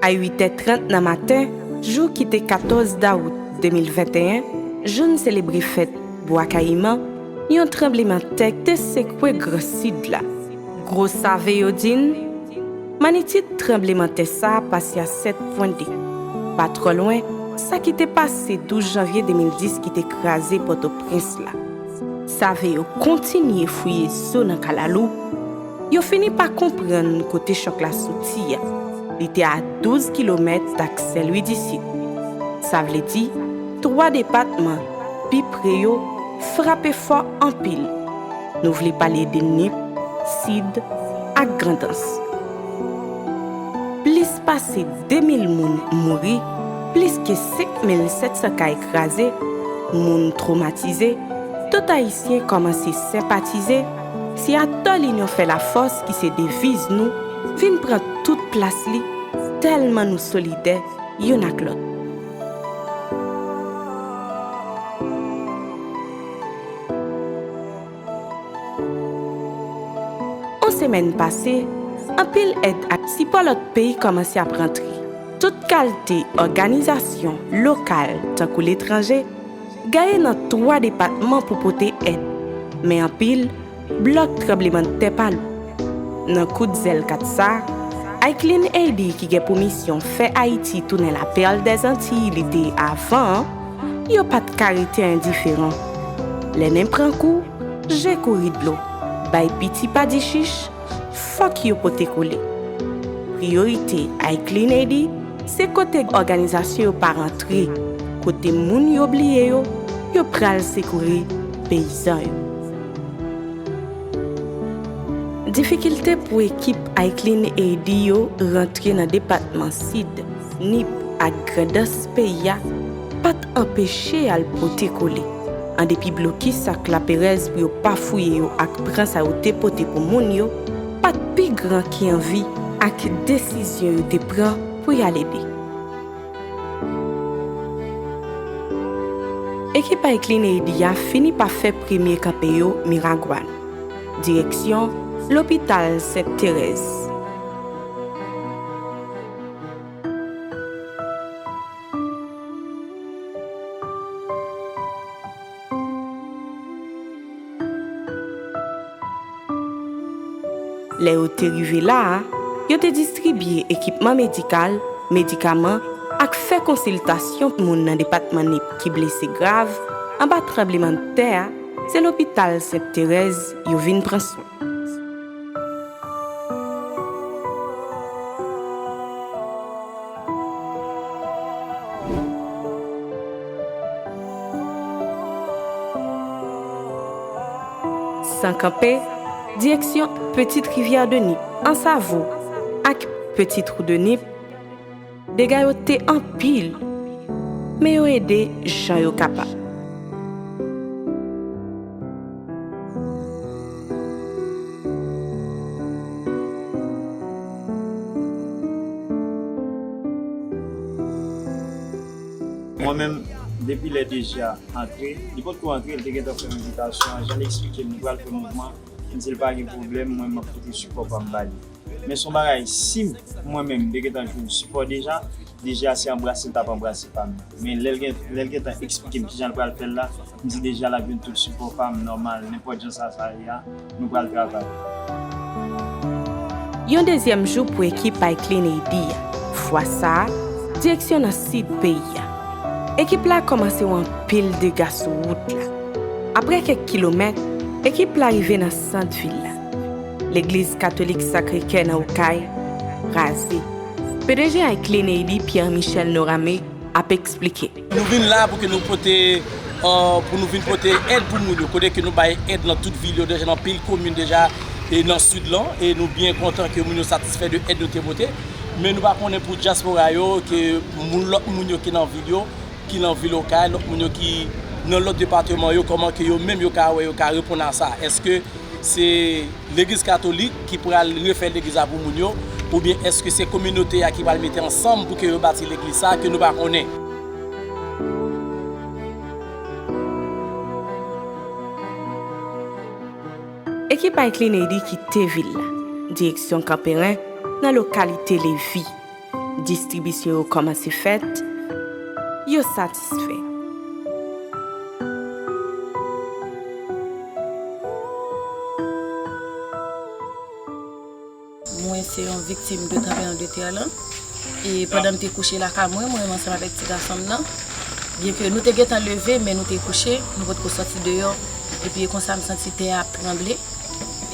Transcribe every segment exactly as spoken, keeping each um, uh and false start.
A uit è trant nan maten, jou ki te katòz dawout de mil venteyen, jou n selebre fèt Bwa Kayiman, yon tranblemanntè te sekwe Gran Sid la. Gwo save yo di n, magnitid tranblemanntè sa a pase a sèt pwen de. Pa twò lwen, sa ki te pase douz janvye de mil dis ki te kraze Pòtoprens la. Save yo kontinye fouye zo nan kalalou, yo fini pa konprann kote chòk la soti a. Li te a douz kilomèt dak Sen Lwi di Sid. Sa vle di, twa depatman pi pre yo frape fò anpil. Nou vle pale de Nip, Sid ak Grandans. Plis pase de mil moun mouri, plis ke senk mil sèt san kay kraze, moun twomatize, tout Ayisyen kòmanse senpatize, se atò linyon fè lafòs ki se deviz nou, vin pran tout plas li, tèlman nou solidè youn ak lòt. On semèn pase, anpil èd ak sipò lòt peyi kòmanse ap rantre. Tout kalte òganizasyon lokal, tankou letranje, gaye nan twa depatman pou pote èd, men anpil blòk tranblemanntè pa lou. Nan kout zèl kat sa, Iclean Haiti ki gen pou misyon fè Ayiti tounen la perle des Antilles li te ye avan an, yo pa t ka rete endiferan. Lè nen pran kou, je kouri dlo, bay piti pa di chich, fòk yo pote kole. Priyorite Iclean Haiti se kote òganizasyon yo pa rantre, kote moun yo bliye yo, yo pral sekouri peyizan yo. Difikilte pou ekip Iclean Haiti yo rantre nan depatman Sid, Nip ak Grandans peyi a pa t anpeche y al pote kole. An depi blokis ak laperèz pou yo pa fouye yo ak pran sa yo te pote pou moun yo, pa t pi gran ki anvi ak desizyon yo te pran pou y al ede. Ekip Iclean Haiti a fini pa fè premye kanpe yo Miragwàn, direksyon lopital Sent Terèz. Lè yo te rive la a, yo te distribye ekipman medikal, medikaman, ak fè konsiltasyon pou moun nan depatman Nip ki blese grav anba tranblemanntè a, se lopital Sent Terèz yo vin pran swen. San kanpe, direksyon Petite Rivière de Nip, Ansavo ak Petit Trou de Nip, dega yo te anpil, men yo ede jan yo kapab. Mwen menm, depi lè deja antre, li potko antre, li te gentan fè envitasyon an, jan li eksplike m, nou pral fè mouvman, m di l pa gen pwoblèm, mwen m ap pote sipò pa m ba li. Men se yon bagay, si mwen menm, m te gentan jwenn sipò deja, deja se anbrase l t ap anbrase pa m. Men lè l gen, lè l gentan eksplike m kijan l pral fè l la, m di deja l ap jwenn tout sipò pa m, nòmal, nenpòt jan sa, sa ye a, nou pral travay. Yon dezyèm jou pou ekip Iclean Haiti a. Fwa sa a, direksyon nan sid peyi a. Ekip la kòmanse wè anpil dega sou wout la. Apre kèk kilomèt, ekip la rive nan sant vil la. Legliz Katolik Sacré-Cœur nan Okay, raze. P D G Iclean Haiti, Pierre Michel Norame, ap eksplike. Nou vin la pou ke nou pote, euh, pou nou vin pote èd pou moun yo. Kote ke nou bay èd nan tout vil yo deja, nan pil komin deja, e nan sid lan. E nou byen kontan ke moun yo satisfè de èd nou te pote. Men nou pa konnen pou dyaspora yo, ke moun, lòt moun yo ki nan vil yo, ki nan vil Okay, lòt moun yo ki nan lòt depatman yo, kòman ke yo menm yo ka wè, yo ka reponn a sa. Èske se legliz katolik ki pral refè legliz la pou moun yo, oubyen èske se kominote a ki pral mete ansanm pou ke yo bati legliz sa ke nou pa konnen? Ekip Iclean Haiti kite vil la, direksyon Kanperen, nan lokalite Levi. distribisyon yo kòmanse fèt, yo satisfè. Mwen se yon viktim de tranblemanntè lan. E pandan m te kouche lakay mwen, mwen menm ansanm avèk ti gason m nan, byenke nou te gentan leve, men nou te kouche, nou potko sòti deyò. Epi e konsa m santi tè a ap tranble.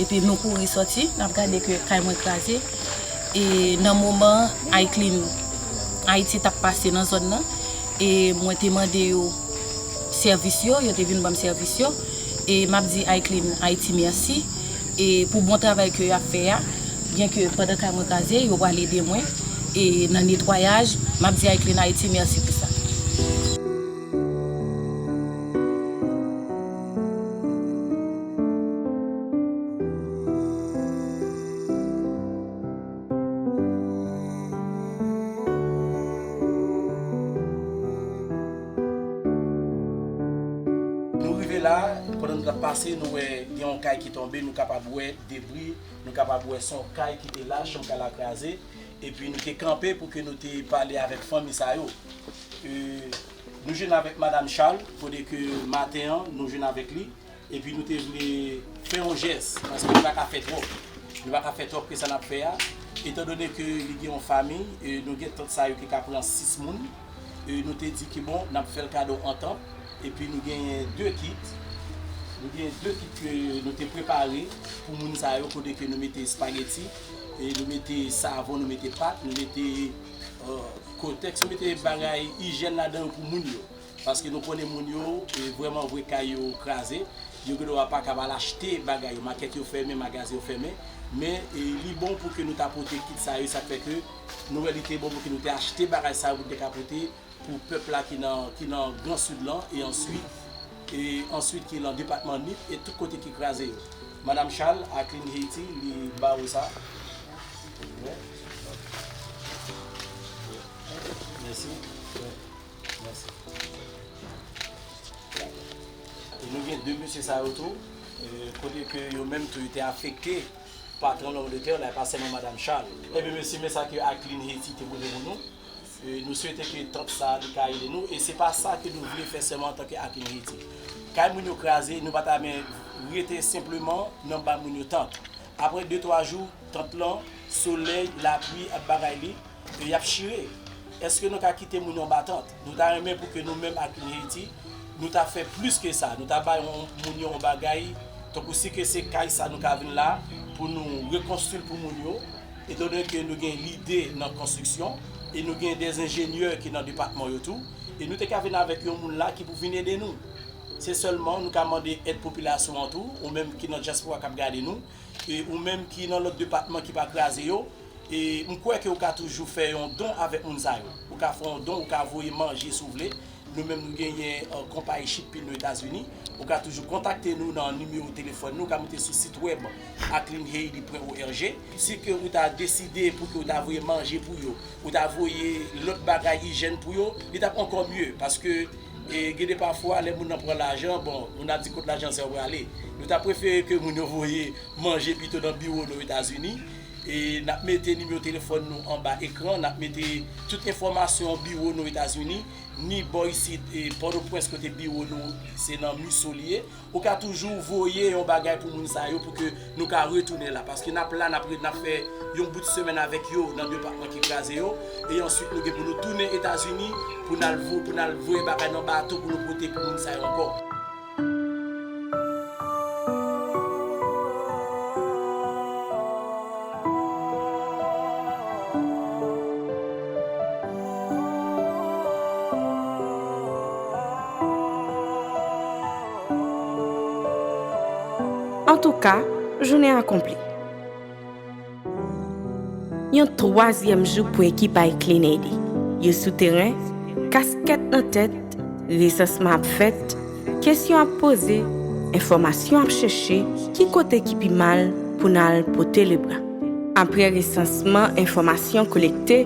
Epi nou kouri sòti, n ap gade ke kay mwen kraze. E nan moman Iclean Haiti t ap pase nan zòn nan, e mwen te mande yo sèvis yo, yo te vin ban m sèvis yo. E m ap di Iclean Haiti mèsi, e pou bon travay ke y ap fè a, byenke pandan kay mwen kraze, yo pral ede mwen, e nan netwayaj, m ap di Iclean Haiti mèsi pou sa. Nou rive la, pandan nou t ap pase, nou wè gen yon kay ki tonbe, nou kapab wè debri, nou kapab wè se yon kay ki te lach, yon kay la kraze, epi nou te kanpe pou ke nou te pale avèk fanmi sa yo. E, nou jwenn avèk Madam Charles, kote ke maten an, nou jwenn avèk li. Epi nou te vle fè yon jès, paske nou pa ka fè twòp. Nou pa ka fè twòp ke sa n ap fè a. Etandone ke li gen yon fanmi, e nou gen tant sa yo ki ka pran sis moun, e nou te di ke bon, n ap fè l kado an tant. Epi nou genyen de kit. Nou genyen de kit ke nou te prepare pou moun sa yo, kote ke nou mete espageti, e nou mete savon, nou mete pat, nou mete, e, kotèks, nou mete bagay ijyèn ladan yo pou moun yo. Paske nou konnen moun yo, e, vrèman vre kay yo kraze. Yo gen dwa pa ka al achte bagay yo. Makèt yo fèmen, magazen yo fèmen. Men, e, li bon pou ke nou ta pote kit sa yo. Sa k fè ke nou wè li te bon pou ke nou te achte bagay sa yo pou nou te ka pote pou pèp la ki nan, ki nan Gran Sid lan. E answit, e answit ki nan depatman Nip e tout kote ki kraze yo. Madam Charles, Iclean Haiti, li ba ou sa. Wi. Mèsi. Mèsi. E nou gen de mesye sa yo tou, e, kote ke yo menm tou yo te afekte pa tranblemanntè la, e pa sèlman Madam Charles. Ebyen, mesye, men sa ke Iclean Haiti te pote pou nou. E, nou swete ke tant sa li ka ede nou, e se pa sa ke nou vle fè sèlman antanke Iclean Haiti. Kay moun yo kraze, nou pa ta men rete senpleman nan ba moun yo tant. Apre de twa jou, tant lan, solèy, lapli ap bagay li, e y ap chire. Èske nou ka kite moun yo anba tant? Nou ta renmen pou ke nou menm Iclean Haiti, nou ta fè plis ke sa. Nou ta bay yon, moun yo yon bagay, tankou si ke se kay sa nou ka vin la pou nou rekonstwi l pou moun yo, etandone ke nou gen lide nan konstriksyon, e nou gen de enjenyè ki nan depatman yo tou, e nou te ka vin avèk yon moun la ki pou vin ede nou. Se sèlman nou ka mande èd popilasyon an tou, ou menm ki nan dyaspora k ap gade nou, e ou menm ki nan lòt depatman ki pa kraze yo, e m kwè ke ou ka toujou fè yon don avèk moun sa yo. Ou ka fè yon don, ou ka voye manje si w vle. Nou menm nou genyen, e, konpayi Chitpil nou Etazini. Ou ka toujou kontakte nou nan nimewo telefòn nou, ou ka moute sou sit wèb icleanhaiti pwen org. Si ke ou ta deside pou ke ou ta voye manje pou yo, ou ta voye lòt bagay ijyèn pou yo, li t ap ankò mye, paske, e, gen de pafwa, lè moun nan pran lajan, bon, moun ap di kot lajan sa yo prale. Nou ta prefere ke moun yo voye manje pito nan biwo nou Etazini. E n ap mete nimewo telefòn nou anba ekran, n ap mete tout enfòmasyon biwo nou Etazini, ni bò isit, e, Pòtoprens kote biwo nou se nan Miso li ye. Ou ka toujou voye yon bagay pou moun sa yo pou ke nou ka retounen la. Paske n ap la, n ap re-, n ap fè yon bout semèn avèk yo nan depatman ki kraze yo. E answit, nou gen pou nou tounen Etazini pou n al vo-, pou n al voye bagay nan bato pou nou pote pou moun sa yo ankò. Antouka, jounen akonpli. Yon twazyèm jou pou ekip Iclean Haiti. Yo sou teren, kaskèt nan tèt, resansman ap fèt, kesyon ap poze, enfòmasyon ap chèche, ki kote ki pi mal pou n al pote lebra. Apre resansman enfòmasyon kolekte,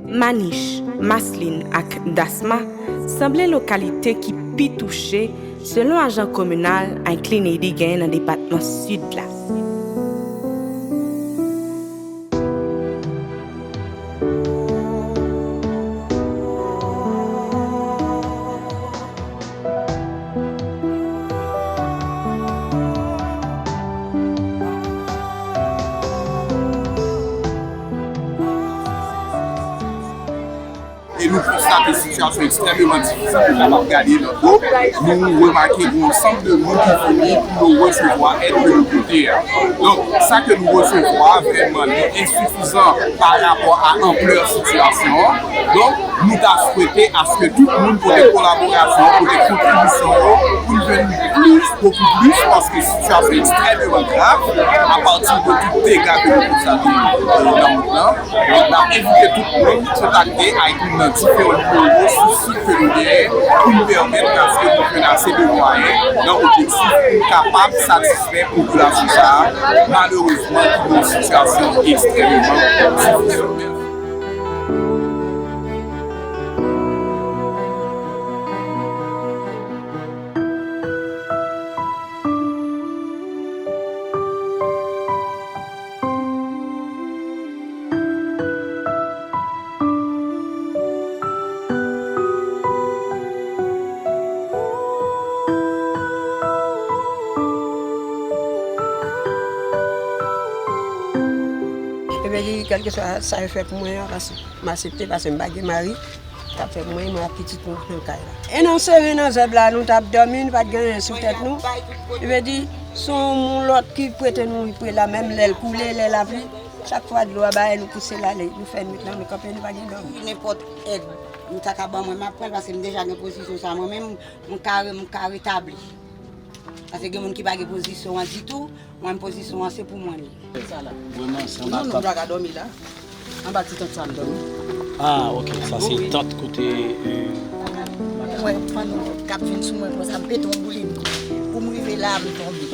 Manich, Maslin ak Dasma sanble lokalite ki pi touche, selon ajan kominal Iclean Haiti genyen nan depatman Sid la. Konstate sitiyasyon ekstrèmeman difisil, nou kapab gade nan do, nou remake gen yon ansanm de moun ki vini pou yo resevwa èd ke nou pote a. Donk, sa ke nou resevwa a, vrèman, li ensifizan pa rapò a anplè sitiyasyon an. Donk, nou ta swete aske tout moun pote kolaborasyon, pote kontribisyon yo, pou n jwenn plis, bokou plis, paske sitiyasyon ekstrèmeman grav, apati de tout dega ke nou konstate, euh, nan mond lan. Donk, n ap envite tout moun kontakte Iclean nan diferan nimewo yo sou sit ke nou genyen pou n pèmèt aske nou jwenn ase de mwayen nan objektif pou n kapab satisfè popilasyon sa a, malerezman, ki nan yon sitiyasyon ekstrèmeman difisil. Ebyen, kèlkeswa sa yo fè pou mwen an, paske m aksepte, paske m pa gen mari. T ap fè mwen, mwen ak pitit mwen nan kay la. E nan seren nan zèb la, nou t ap dòmi, nou pa t gen anyen sou tèt nou. Li vle di, se yon lòt ki prete nou, li prela, menm lè l koule, lè lapli, chak fwa dlo a bay, nou pouse l ale, nou fè nwit lan, nou kanpe, nou pa gen dòmi. Nenpòt èd nou ta ka ban mwen, m ap pran l, paske m deja gen pozisyon sa. Mwen menm, m ka re-, m ka retabli. Paske gen moun ki pa gen pozisyon an ditou, mwen menm pozisyon an se pou mwen li. Vrèman, se anba tant. Non, nou pa ka dòmi la. Anba ti tant sa n dòmi. Ah, ok, sa se tant kote, euh, Mwen, fanm k ap vin sou mwen konsa, m pete yon boulin. Pou m rive la, m tonbe.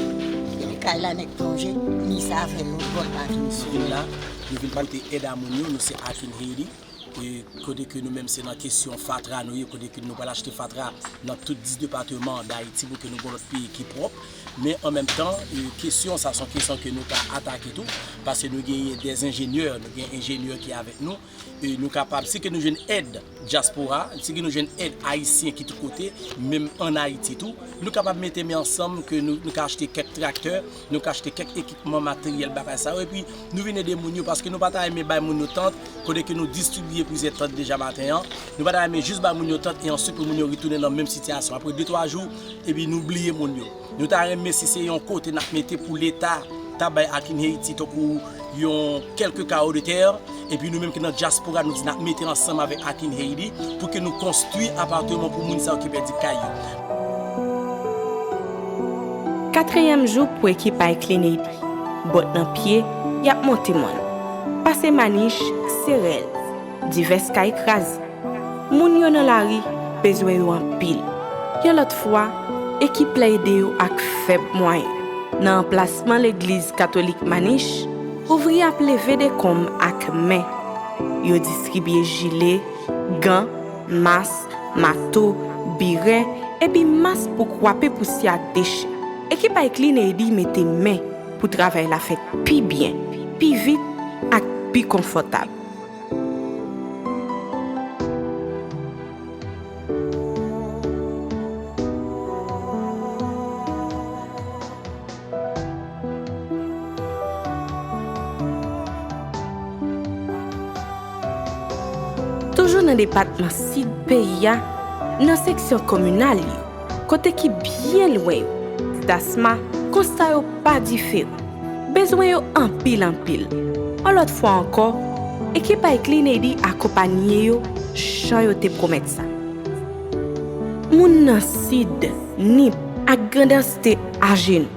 Epi kay la nèk plonje, mi sa fè lòt bò l pa vin sou mwen. Nou vin la, nou vin pote èd a moun yo, nou se Akin Haiti. E kote ke nou menm se nan kesyon fatra nou ye, kote ke nou pral achte fatra nan tout dis depatman Dayiti pou ke nou gen lòt peyi ki pwòp. Men an menm tan, e, kesyon sa se yon kesyon ke nou ka atake tou, paske nou genyen dè enjenyè, nou gen enjenyè ki avèk nou, e nou kapab, si ke nou jwenn èd dyaspora, si ke nou jwenn èd ayisyen ki tout kote, menm ann Ayiti tou, nou kapab mete men ansanm ke nou, nou ka achte kèk traktè, nou ka achte kèk ekipman, materyèl, bagay sa yo, epi nou vin ede moun yo, paske nou pa ta renmen bay moun yo tant, kote ke nou distribiye plizyè tant deja maten an, nou pa ta renmen jis bay moun yo tant e answit pou moun yo retounen nan menm sitiyasyon. Apre de twa jou, epi nou bliye moun yo. Nou ta renmen si se yon kote n ap mete pou Leta ta bay Akin Haiti tankou yon kèlke kawo de tè, epi nou menm ki nan dyaspora, nou di n ap mete ansanm avèk Akin Haiti pou ke nou konstwi apatman pou moun sa yo ki pèdi kay yo. Katriyèm jou pou ekip Akin Haiti. Bòt nan pye, y ap monte mòn. Pase Manich, se rèl. Divès kay kraze. Moun yo nan lari, bezwen yo anpil. Yon lòt fwa, ekip la ede yo ak fèb mwayen. Nan anplasman legliz katolik Manich, ouvriye ap leve dekonm ak men. Yo distribiye jile, gan, mas, mato, birè, epi mas pou kwape pousyè ak dechè. Ekip Akin Haiti mete men pou travay la fèt pi byen, pi vit ak pi konfòtab. Toujou nan depatman Sid peyi a, nan seksyon kominal yo, kote ki byen lwen yo, Dasma, konsta yo pa diferan. Bezwen yo anpil, anpil. Yon lòt fwa ankò, ekip Akin Haiti akonpanye yo jan yo te pwomèt sa. Moun nan Sid, Nip ak Grandans te ajenou.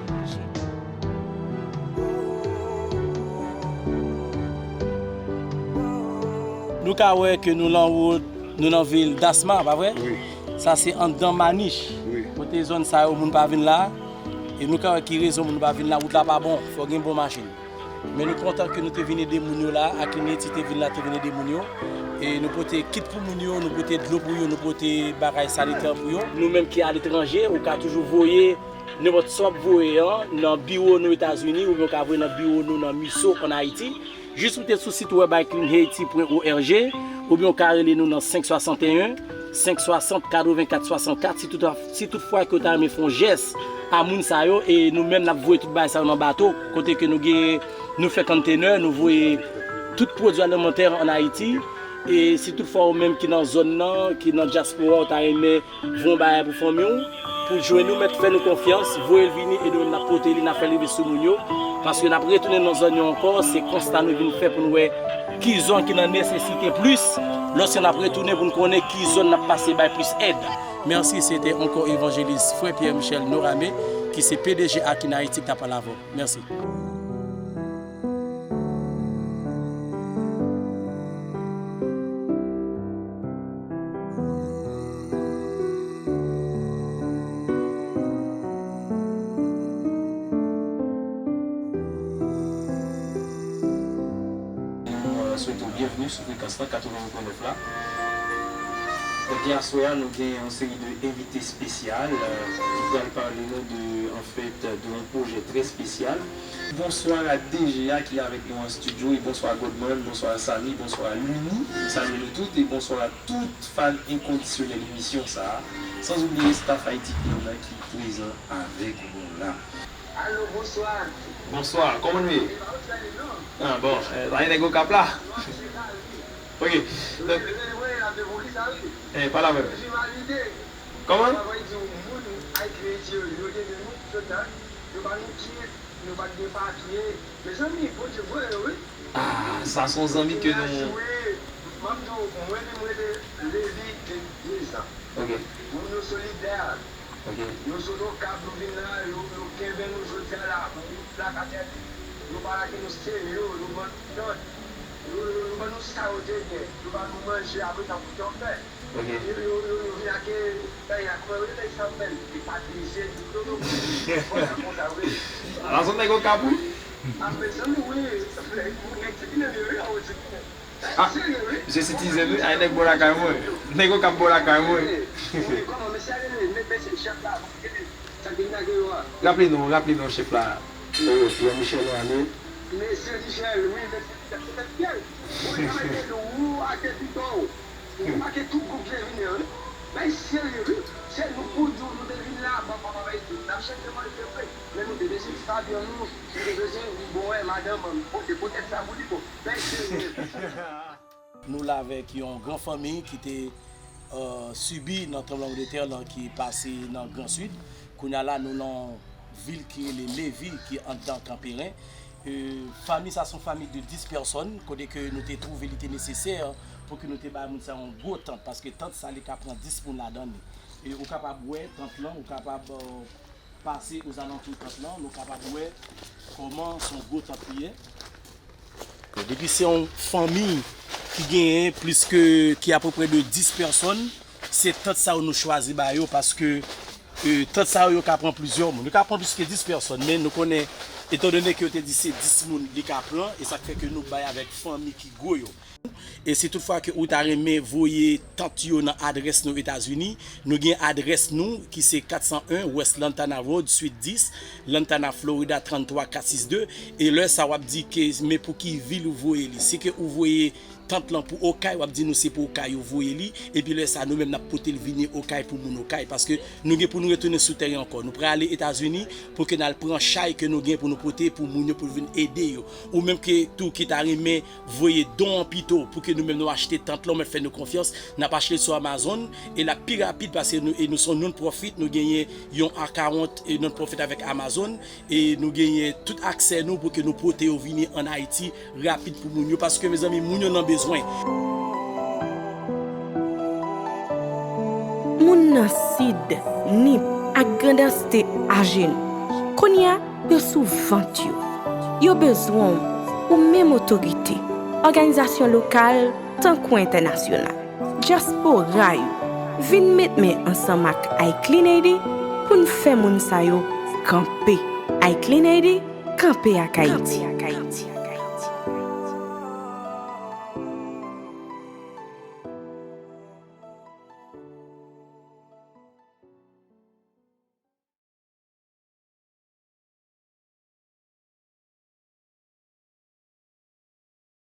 Nou ka wè ke nou lan wout, nou nan vil Dasma, pa vre? Wi. Sa se anndan Manich. Wi. Kote zòn sa yo, moun pa vin la. E nou ka wè ki rezon moun pa vin la, wout la pa bon, fò gen bon machin. Men nou kontan ke nou te vin ede moun yo la, Akin Haiti te vin la, te vin ede moun yo. E nou pote kit pou moun yo, nou pote dlo pou yo, nou pote bagay sanitè pou yo. Nou menm ki aletranje, ou ka toujou voye nenpòt sa w ap voye an nan biwo nou Etazini, oubyen ou ka voye nan biwo nou nan MISO ann Ayiti. Jis ou te sou sit wèb akin haiti pwen org, oubyen ou ka rele nou nan senk swasanteyen, senk swasant, katrevenkat swasantkat, si tout, si tout fwa ke w ta renmen fè yon jès a moun sa yo, e nou menm n ap voye tout bagay sa yo nan bato, kote ke nou gen, nou fè konntenè, nou voye tout pwodui alimantè ann Ayiti, E si toutfwa ou menm ki nan zòn nan, ki nan dyaspora, ou ta renmen voye yon bagay pou fanmi w, pou jwenn nou, mèt fè nou konfyans, voye l vini e nou menm n ap pote li, n ap fè l rive sou moun yo. Paske n ap retounen nan zòn yo ankò, se konsta nou vin fè pou nou wè ki zòn ki nan nesesite plis. Lòske n ap retounen pou n konnen ki zòn n ap pase bay plis èd. Merci, c'était encore évangéliste frère Pierre Michel Norame, ki se P D G Akin Ayiti, ki t ap pale avè w. Merci. Nou, euh, swete w byenveni sou frekans lan, katreven pwen nèf la. Donk, aswè a, nou gen yon seri de envite espesyal, euh, ki pral pale nou de, an fèt, de yon pwojè trè espesyal. Bonswa a D G a ki avèk nou an estidyo, e bonswa Godman, bonswa Samy, bonswa Luni. M salye nou tout, e bonswa a tout fan enkondisyonèl emisyon sa a, sans oublier staff Haïti Film nan ki prezan avèk nou la. Alo, bonswa. Bonswa, kòman nou ye? Ah, bon, eh, sa e nèg Okap la. Ok, donk, eh, pale avè m. Kòman? Yo pa t gen papye. Mezanmi, Bondye voye yo, wi. Ah, sa se yon zanmi ke nou. Wi, m ap di w, mwen menm, mwen te Levi de dizan. Ok. Moun yo solidè. Ok. Yo sot Okap, nou vin la, yo, yo kenbe nou jodi a la. Moun yo plakatè, yo pa lage nou serye, yo ban nou tant. Yo, yo, yo ban nou sa yo te gen. Yo ban nou manje, apre sa, pou kè w fè. Ok. Yo, yo, yo, yo vin ak, eh, bagay la, kòman yo rele sa menm? Li pa dirize, li, yo, yo, konsa, konsa, wi. Ala se yon nèg Okap, wi. Ah, mezanmi, wi. Nèg Tibinen, wi, a, wi, Tibinen. Ah, serye, wi. Mesye Citizen, wi, ay nèg bò lakay mwen. Nèg Okap bò lakay mwen. Wi, kòman mesye a rele? Mesye chèf la, sa ki lage yo a? Raple nou, raple nou chèf la. Oh, Pierre Michel Norame. Mesye Michel, wi, mesye Michel, se Pierre. Ou travay de lou, ou ate pito. Ou make tout gwoup Jevini an, wi. Bay serye, wi. Se nou pou di w, nou te vin la, bon, papa bay tout. N ap chèche manje vre. Men nou te bezwen Fabyon nou, nou te bezwen, bon, wè, madanm an, pote, pote sa pou li, bon. Bay serye. Nou la avèk yon gran fanmi ki te, euh, sibi nan tranblemanntè lan ki pase nan Gran Sid. Kounye a la, nou nan vil ki rele Levi, ki anndan Kanperen. E, fanmi sa se yon fanmi de dis pèsòn, kote ke nou te twouve li te nesesè pou ke nou te bay moun sa yon gwo tant, paske tant sa li ka pran dis moun ladan li. E ou kapab wè tant lan, ou kapab, euh, pase ozalantou tant lan, nou kapab wè kòman se yon gwo tant li ye. Depi se yon fanmi ki genyen plis ke, ki apeprè de dis pèsòn, se tant sa yo nou chwazi ba yo, paske, e, tant sa yo, yo ka pran plizyè moun. Yo ka pran plis ke dis pèsòn, men nou konnen, etandone ke yo te di se dis moun li ka pran, e sa k fè ke nou bay avèk fanmi ki gwo yo. E si toutfwa ke ou ta renmen voye tant yo nan adrès nou Etazini, nou gen adrès nou ki se kat san en West Lantana Road, Suite dis, Lantana, Florida, trant twa kat sis de. E lè sa w ap di ke, men pou ki vil ou voye li. Si ke ou voye tant lan pou Okay, w ap di nou se pou Okay ou voye li. Epi lè sa, nou menm n ap pote l vini Okay pou moun Okay. Paske nou gen pou nou retounen sou tèren ankò. Nou prale Etazini pou ke n al pran chay ke nou gen pou nou pote pou moun yo, pou vin ede yo. Ou menm ke tou ki ta renmen voye don an pito pou ke nou menm nou achte tant lan, ou mèt fè nou konfyans. N ap achte l sou Amazon e l ap pi rapid paske nou, e nou se yon non-profit, nou genyen yon account, e, non-profit avèk Amazon e nou genyen tout aksè nou pou ke nou pote yo vini ann Ayiti rapid pou moun yo, paske, mezanmi, moun yo nan bezwen. Moun nan Sid, Nip ak Grandans te ajenou. Kounye a, yo sou vant yo. Yo bezwen w, ou menm otorite, òganizasyon lokal tankou entènasyonal. Dyaspora yo, vin met men ansanm ak I Clean Haiti pou n fè moun sa yo kanpe. I Clean Haiti, kanpe ak Ayiti.